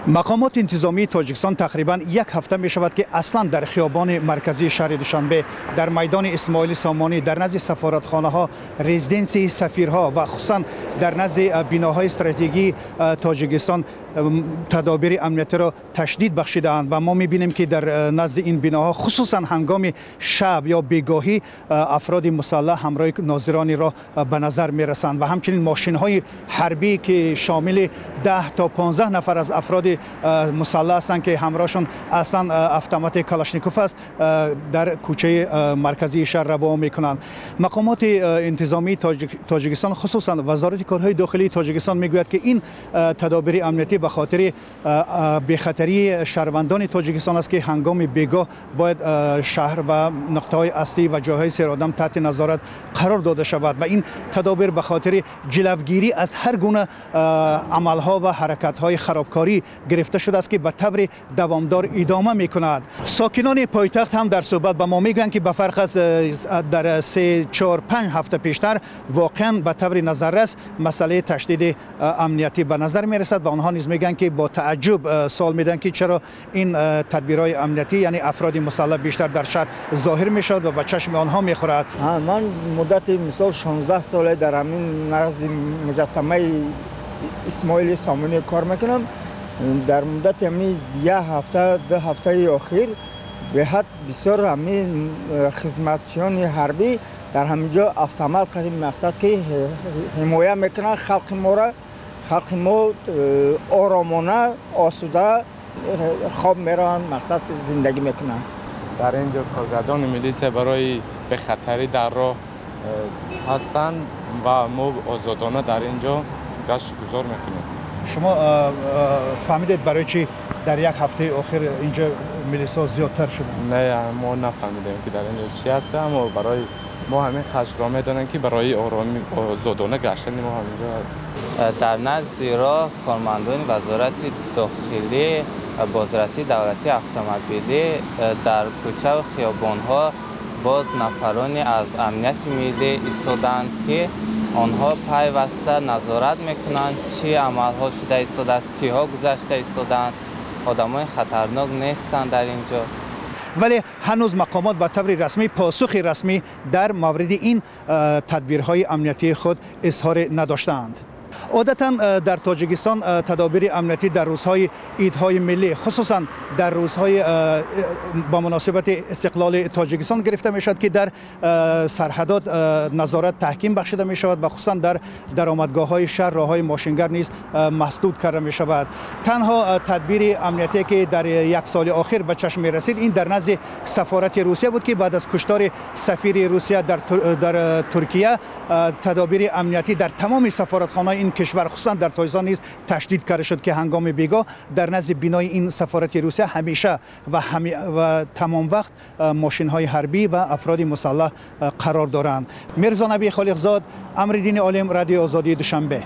Мақомоти интизомии Тоҷикистон тақрибан як ҳафта мешавад, ки аслан дар хиёбони марказии шаҳри Душанбе, дар майдони Исмоили Сомонӣ, дар назди сафоратхонаҳо, резиденсияи сафирҳо ва хусусан дар назди биноҳои стратегии Тоҷикистон тадобири амниятиро ташдид бахшидаанд ва мо мебинем, ки дар назди ин биноҳо, хусусан ҳангоми шаб ё бегоҳӣ, афроди мусаллаҳ ҳамроҳи нозирони роҳ ба назар мерасанд ва ҳамчунин мошинҳои ҳарбӣ, ки шомили 10 то 15 нафар аз афроди мусаллаҳ ҳастанд, ки ҳамроҳшон аслан автомати Калашников аст, дар кӯчаи марказии шаҳр раво мекунанд. Мақомоти интизомии Тоҷикистон, хусусан Вазорати корҳои дохилии Тоҷикистон, мегӯяд, ки ин тадобири амниятӣ ба хотири бехатарии шаҳрвандони Тоҷикистон аст, ки ҳангоми бегоҳ бояд шаҳр ва нуқтаҳои аслӣ ва ҷойҳои серодам таҳти назорат қарор дода шавад ва ин тадобир ба хотири ҷилавгирӣ аз ҳар гуна амалҳо ва ҳаракатҳои харобкорӣ гирифта шудааст, ки ба таври давомдор идома мекунад. Сокинони пойтахт ҳам дар суҳбат ба мо мегӯянд, ки ба фарқ аз дар 3, 4, 5 ҳафта пештар, воқеан ба таври назаррас масъалаи ташдиди амниятӣ ба назар мерасад ва онҳо низ мегӯянд, ки бо тааҷҷуб суол медиҳанд, ки чаро ин тадбирҳои амниятӣ, яъне афроди мусаллаҳ, бештар дар шаҳр зоҳир мешавад ва ба чашми онҳо мехӯрад. Ман муддати мисол 16 соле дар ҳамин назди муҷассамаи Исмоили Сомонӣ кор мекунам. Дар муддати ҳамин як ҳафта, 2 ҳафтаи охир беҳад бисёр ҳамин хизматчиёни ҳарбӣ дар ҳамин ҷо автомат қадим, мақсад ки ҳимоя мекунанд халқи моро. Халқи мо оромона, осуда хоб мераванд, мақсад зиндагӣ мекунанд. Дар ин ҷо коргардони милисия барои бехатарӣ дар роҳ ҳастанд ва мо озодона дар ин ҷо гашту гузор мекунем. Шумо фаҳмидед, барои чӣ дар як ҳафтаи охир инҷо милисҳо зиёдтар шуданд? Не, мо нафаҳмидем, ки дар ин ҷо чӣ ҳаст, аммо барои мо ҳамин қашқро медонем, ки барои ороми озодона гаштани мо ҳаминҷо. Дар назди роҳ кормандони Вазорати дохилӣ, бозрасии давлатии автомобилӣ, дар кӯчаву хиёбонҳо боз нафароне аз амнияти миллӣ истодаанд, ки онҳо пайваста назорат мекунанд, чӣ амалҳо шуда истодааст, киҳо гузашта истодаанд, одамони хатарнок нестанд дар ин ҷо. Вале ҳанӯз мақомот ба таври расмӣ посухи расмӣ дар мавриди ин тадбирҳои амниятии худ изҳор надоштаанд. Одатан дар Тоҷикистон тадобири амниятӣ дар рӯзҳои идҳои миллӣ, хусусан дар рӯзҳои ба муносибати истиқлоли Тоҷикистон гирифта мешавад, ки дар сарҳадот назорат таҳким бахшида мешавад ва хусусан дар даромадгоҳҳои шаҳр роҳҳои мошингард низ масдуд карда мешавад. Танҳо тадбири амниятие, ки дар як соли охир ба чашм мерасид, ин дар назди сафорати Русия буд, ки баъд аз куштори сафири Русия дар Туркия тадобири амниятӣ дар тамоми сафоратхонаи ин кишвар, хусусан дар Тоҷикистон низ ташдид карда шуд, ки ҳангоми бегоҳ дар назди бинои ин сафорати Русия ҳамеша ва тамом вақт мошинҳои ҳарбӣ ва афроди мусаллаҳ қарор доранд. Мирзонаби Холиқзод, Амриддини Олим, Радиои Озодии, Душанбе.